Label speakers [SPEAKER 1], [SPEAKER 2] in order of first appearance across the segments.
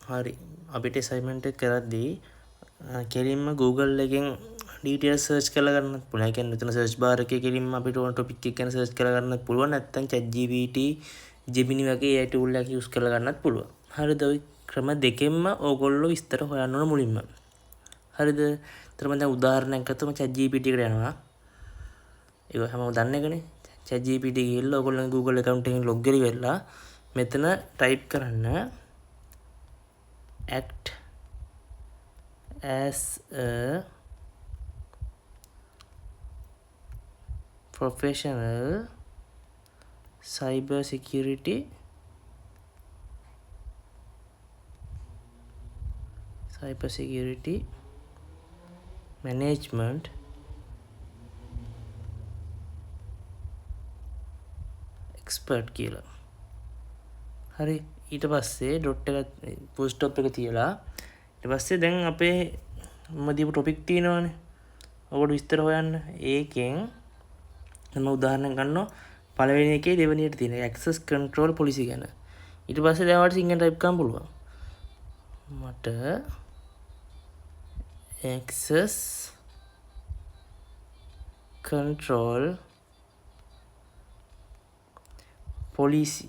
[SPEAKER 1] හරි. අපිට ඇසයින්මන්ට් එක කරද්දී කෙලින්ම Google එකෙන් ඩීටේල්ස් සර්ච් කරලා ගන්නත් පුළුවන්. ඒ කියන්නේ මෙතන සර්ච් බාර් එකේ කෙලින්ම අපිට ඕන ටොපික් එක ගැන සර්ච් කරලා ගන්නත් පුළුවන්. නැත්නම් ChatGPT, Gemini වගේ AI tool එකක් යූස් කරලා ගන්නත් පුළුවන්. හරිද? ඔය ක්‍රම දෙකෙන්ම ඕගොල්ලෝ විස්තර හොයන්න ඕන මුලින්ම. හරිද? එතන මම දැන් උදාහරණයක් ගත්තොත් මම ChatGPT එකට යනවා. ඒක හැමෝම දන්න එකනේ. ChatGPT ගිහිල්ලා ඕගොල්ලන්ගේ Google account එකෙන් ලොග් වෙලා මෙතන ටයිප් කරන්න act as a professional cyber security cyber security management expert කියලා. හරි, ඊට පස්සේ ඩොට් එක ෆුල් ස්ටොප් එක තියලා ඊට පස්සේ දැන් අපේ මම දීපු ටොපික් තියෙනවනේ. ඔකට විස්තර හොයන්න. ඒකෙන් මම උදාහරණයක් ගන්නවා පළවෙනි එකේ දෙවෙනියට තියෙන access control policy ගැන. ඊට පස්සේ දැන් ඔයාලට සිංහලෙන් ටයිප් කරන්න පුළුවන්. මට access control policy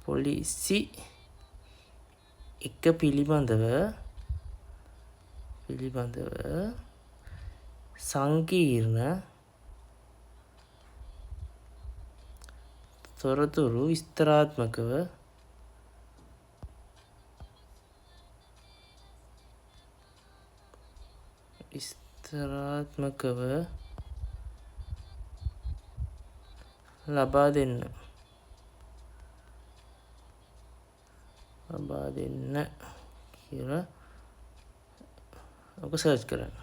[SPEAKER 1] policy එක පිළිබඳව සංකීර්ණ තොරතුරු විස්තරාත්මකව ලබා දෙන්න කියලා ඔක සර්ච් කරන්න.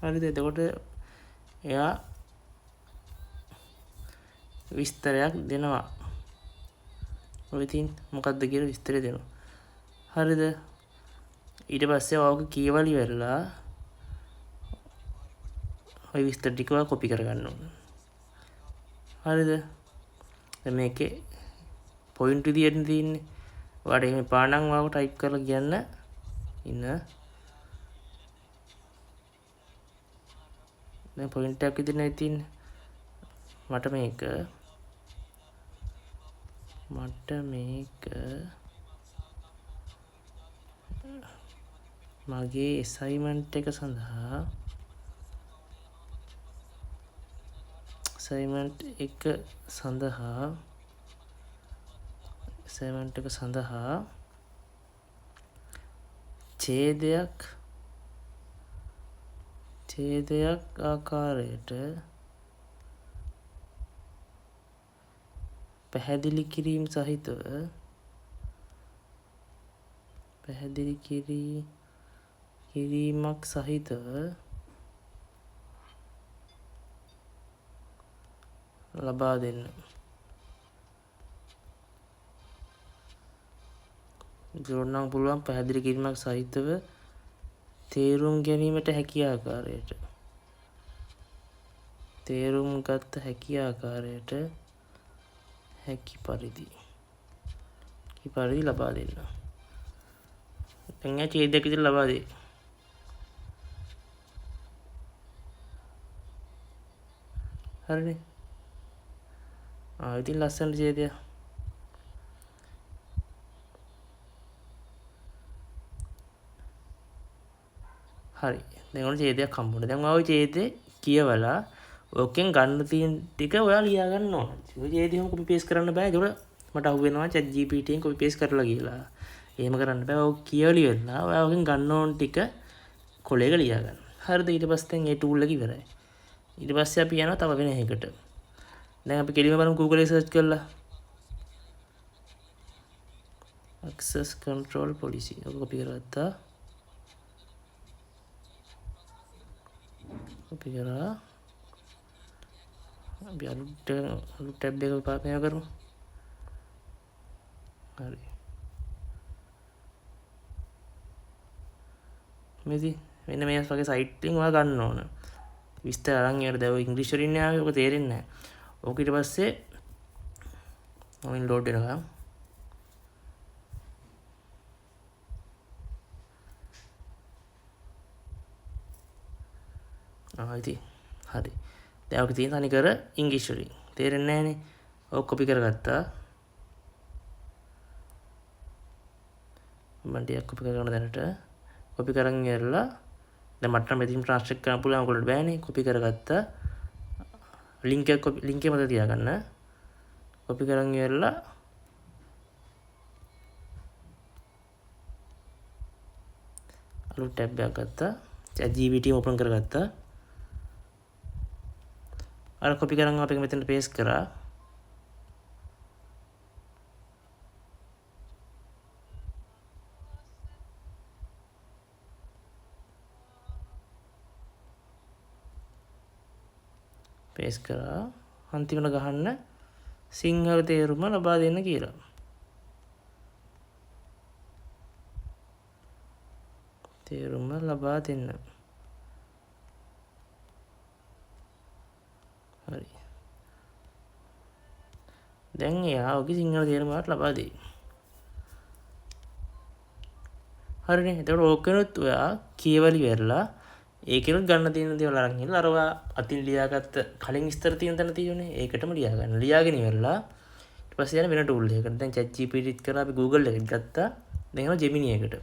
[SPEAKER 1] හරිද? එතකොට එයා විස්තරයක් දෙනවා. ඔය ඉතින් මොකද්ද කියලා විස්තරය දෙනවා. හරිද? ඊට පස්සේ ඔක කියවලි ඉවරලා ඔය විස්තර ටික ඔයා කොපි කරගන්න ඕන. හරිද? දැන් මේකේ පොයින්ට් විදියට තියෙන්නේ. ඔයාට එහෙම පානම් ඔයාව ටයිප් කරලා කියන්න ඉන්න. දැන් පොයින්ට් එකක් විදියට නේ තියෙන්නේ. මට මේක මගේ ඇසයින්මන්ට් එක සඳහා ඇසයින්මන්ට් එක සඳහා ඡේදයක් ආකාරයට පැහැදිලි කිරීම සහිතව පැහැදිලි කිරීමක් සහිතව ලබා දෙන්න. නම් පුළුවන් පැහැදිලි කිරීමක් සහිතව තේරුම් ගැනීමට හැකි ආකාරයට තේරුම් ගත හැකි ආකාරයට හැකි පරිදි ලබා දෙන්න. දැන් එයා ඡේදයක් විතර ලබා දෙයි. හරිනේ. ඉතින් ලස්සන ඡේදයක්. හරි. දැන් ඔන්න ඡේදයක් හම්බුණා. දැන් ඔයා ඔය ඡේදේ කියවලා ඔකෙන් ගන්න තියෙන ටික ඔයා ලියා ගන්න ඕන. ඔය ඡේදය එහෙම කොපි පේස්ට් කරන්න බෑ. ඒකට මට අහු වෙනවා chat GPT එකෙන් කොපි පේස්ට් කරලා කියලා. එහෙම කරන්න බෑ. ඔක කියවලි වෙලා ඔයා ඔකෙන් ගන්න ඕන ටික කොලේක ලියා ගන්න. හරිද? ඊට පස්සේ දැන් ඒ ටූල් එක ඉවරයි. ඊට පස්සේ අපි යනවා තව වෙන එකකට. දැන් අපි කෙලින්ම බලමු Google එකේ සර්ච් කරලා. Access control policy. ඔක කොපි කරගත්තා. කොපි කරා. අපි අලුත් ටැබ් එක මේවා කරමු. හරි. මෙති මෙන්න මේ වගේ සයිට් එකෙන් ඔයා ගන්න ඕන. විස්තර අරන් ඉවර. දැන් ඔය ඉංග්‍රීසි වලින් ආවේ ඔක තේරෙන්නේ නැහැ. ඕක ඊට පස්සේ ඔයින් ලෝඩ් වෙනවා. ඉතින් හරි. දැන් ඔක තියෙන තනිකර ඉංග්‍රීසි වලින්. තේරෙන්නේ නැහනේ. ඔක කොපි කරගත්තා. මම ටිකක් කොපි කරගන්න දැනට. කොපි කරන් ඉවරලා දැන් මට නම් මෙතනින් ට්‍රාන්ස්ලේට් කරන්න පුළුවන් ඔයගොල්ලන්ට බෑනේ. කොපි කරගත්තා. ලින්ක් එක කොපි ලින්ක් එක මතක තියාගන්න. කොපි කරන් ඉවරලා අලුත් ටැබ් එකක් ගත්තා. ChatGPT ඕපන් කරගත්තා. අර කොපි කරන් ආපු එක මෙතනට පේස්ට් කරා. පේස්ට් කරා. අන්තිමට ගහන්න සිංහල තේරුම ලබා දෙන්න කියලා. තේරුම ලබා දෙන්න. හරි. දැන් එයා ඔගේ සිංහල තේරුම ඔයාලට ලබා දෙයි. හරිනේ. එතකොට ඕකෙනුත් ඔයා කියවලි වෙරලා ඒකෙනුත් ගන්න තියෙන දේවල් අරන් ගිහලා අර ඔයා අතින් ලියාගත්ත කලින් විස්තර තියෙන තැන තියෙන්නේ ඒකටම ලියා ගන්න. ලියාගෙන ඉවරලා ඊට පස්සේ යන වෙන ටූල් එකකට. දැන් ChatGPT කරලා අපි Google එකෙත් ගත්තා. දැන් යනවා Gemini එකට.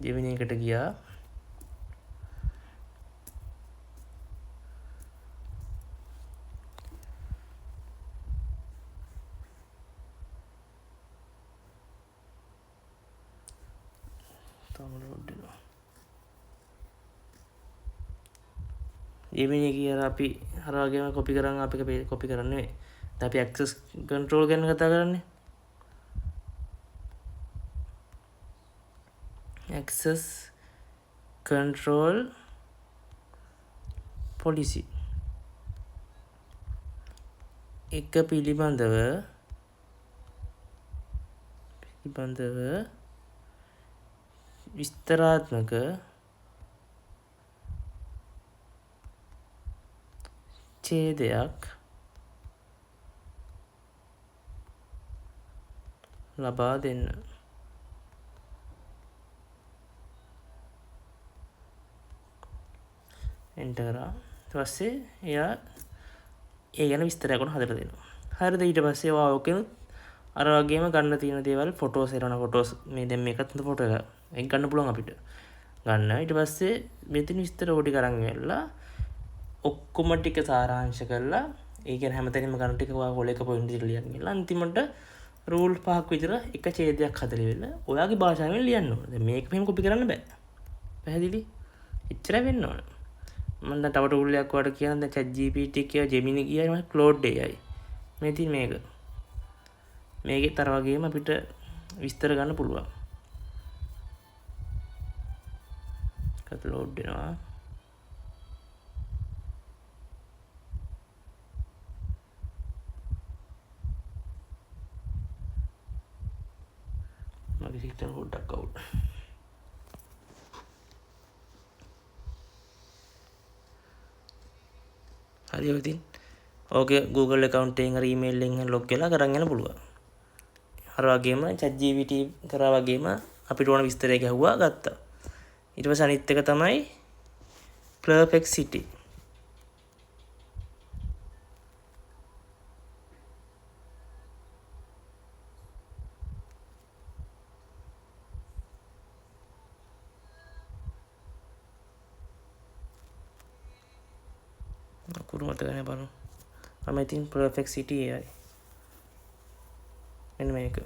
[SPEAKER 1] Gemini එකට ගියා. තාම ලෝඩ් වෙනවා. Gemini කියලා අපි අර වගේම කොපි කරන් අපි එක කොපි කරන්නේ නෙවෙයි. දැන් අපි ඇක්සස් කන්ට්‍රෝල් ගැන කතා කරන්නේ. ඇක්සස් කන්ට්‍රෝල් පොලිසි එක පිළිබඳව විස්තරාත්මක ඡේදයක් ලබා දෙන්න. එන්ටර් කරා. ඊට පස්සේ එයා ඒ ගැන විස්තරයක් උන හදලා දෙනවා. හරිද? ඊට පස්සේ ඔයා ඔකෙනුත් අර වගේම ගන්න තියෙන දේවල් ෆොටෝස් එරණ ෆොටෝස් මේ දැන් මේකත් හොඳ ෆොටෝ එකක්. ඒක ගන්න පුළුවන් අපිට. ගන්න. ඊට පස්සේ මෙතන විස්තර ඔය ටික අරන් ඇවිල්ලා ඔක්කොම ටික සාරාංශ කරලා ඒ කියන්නේ හැමතැනම ගන්න ටික ඔයා කොල එක පොයින්ට් විදිහට ලියන්න ගිහලා අන්තිමට රූල් පහක් විතර එක ඡේදයක් හදලා ඉවරලා ඔයාගේ භාෂාවෙන් ලියන්න ඕන. දැන් මේක මෙහෙම කොපි කරන්න බෑ. පැහැදිලි? එච්චර වෙන්න ඕන. මම දැන් තව ටූල් එකක් ඔයාලට කියන්නම්. දැන් ChatGPT කියලා Gemini ගියා, ඊට පස්සේ Claude AI. මේ තියෙන මේක. මේකෙත් අර වගේම අපිට විස්තර ගන්න පුළුවන්. එකත් ලෝඩ් වෙනවා. මගේ සිස්ටම් පොඩ්ඩක් අවුල්. හරි ඔය ඉතින් ඕකේ Google account එකෙන් හරි email එකෙන් හරි ලොග් වෙලා කරන් යන්න පුළුවන්. අර වගේම ChatGPT කරා වගේම අපිට ඕන විස්තරය ගැහුවා ගත්තා. ඊට පස්සේ අනිත් එක තමයි Perplexity. අකුරු මතක නෑ බලමු. මම ඉතින් Perplexity AI. මෙන්න මේක.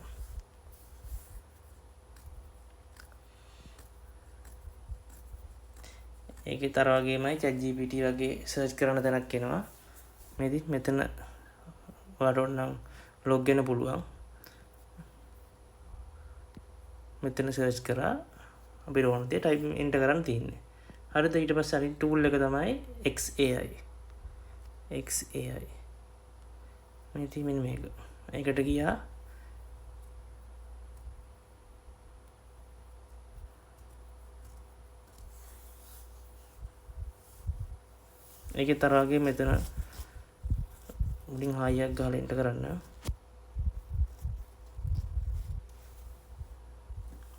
[SPEAKER 1] ඒකෙත් අර වගේමයි ChatGPT වගේ සර්ච් කරන තැනක් එනවා. මේ ඉතින් මෙතන ඔයාලට ඕන නම් ලොග් වෙන්න පුළුවන්. මෙතන සර්ච් කරා අපිට ඕන දේ ටයිප් එන්ටර් කරන්න තියෙන්නේ. හරිද? ඊට පස්සේ අනිත් ටූල් එක තමයි XAI. XAI. මේ ඉතින් මෙන්න මේක. ඒකට ගියා. ඒකෙත් අර වගේ මෙතන මුලින් හායියක් ගහලා එන්ටර් කරන්න.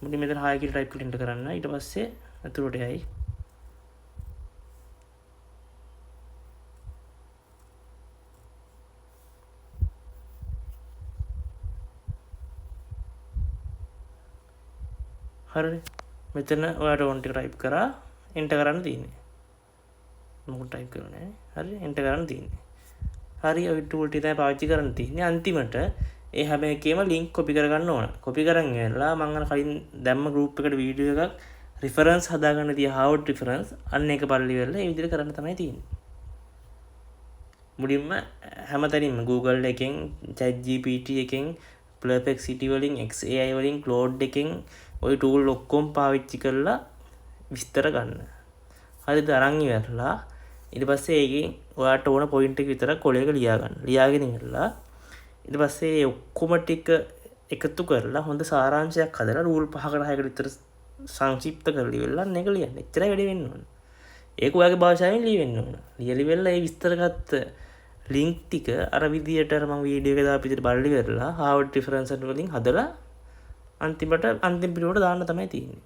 [SPEAKER 1] මුලින් මෙතන හායි කියලා ටයිප් කරලා එන්ටර් කරන්න. ඊට පස්සේ ඇතුළට යයි. හරිනේ. මෙතන ඔයාට ඕන ටික ටයිප් කරා එන්ටර් කරන්න තියෙන්නේ. මොකක් ටයිප් කරන්නේ නැහැ. හරි, එන්ටර් කරන්න තියෙන්නේ. හරි, ඔය ටූල් ටික තමයි පාවිච්චි කරන්න තියෙන්නේ. අන්තිමට ඒ හැම එකේම ලින්ක් කොපි කරගන්න ඕන. කොපි කරන් ඉවරලා මං අර කලින් දැම්ම ගෲප් එකට වීඩියෝ එකක් රිෆරන්ස් හදාගන්න තිය හාවර්ඩ් රිෆරන්ස්, අන්න ඒක බලලා ඉවරලා ඒ විදිහට කරන්න තමයි තියෙන්නේ. මුලින්ම හැමතැනින්ම Google එකෙන්, ChatGPT එකෙන්, Perplexity වලින්, XAI වලින්, Claude එකෙන් ඔය ටූල් ඔක්කොම පාවිච්චි කරලා විස්තර ගන්න. හරිද? අරන් ඉවරලා ඊට පස්සේ ඒකෙන් ඔයාට ඕන පොයින්ට් එක විතරක් කොලයක ලියා ගන්න. ලියාගෙන ඉවරලා ඊට පස්සේ ඒ ඔක්කොම ටික එකතු කරලා හොඳ සාරාංශයක් හදලා රූල් පහකට හයකට විතර සංක්ෂිප්ත කරලා ඉවරලා අන්න ඒක ලියන්න. එච්චරයි වැඩේ වෙන්න ඕන. ඒක ඔයාගේ භාෂාවෙන් ලියවෙන්න ඕන. ලියලි වෙලා ඒ විස්තර ගත්ත ලින්ක් ටික අර විදියට අර මම වීඩියෝ එක දාපු විදියට බලලා ඉවරලා හාවර්ඩ් රිෆරන්ස් වලින් හදලා අන්තිමට අන්තිම පිටුවට දාන්න තමයි තියෙන්නේ.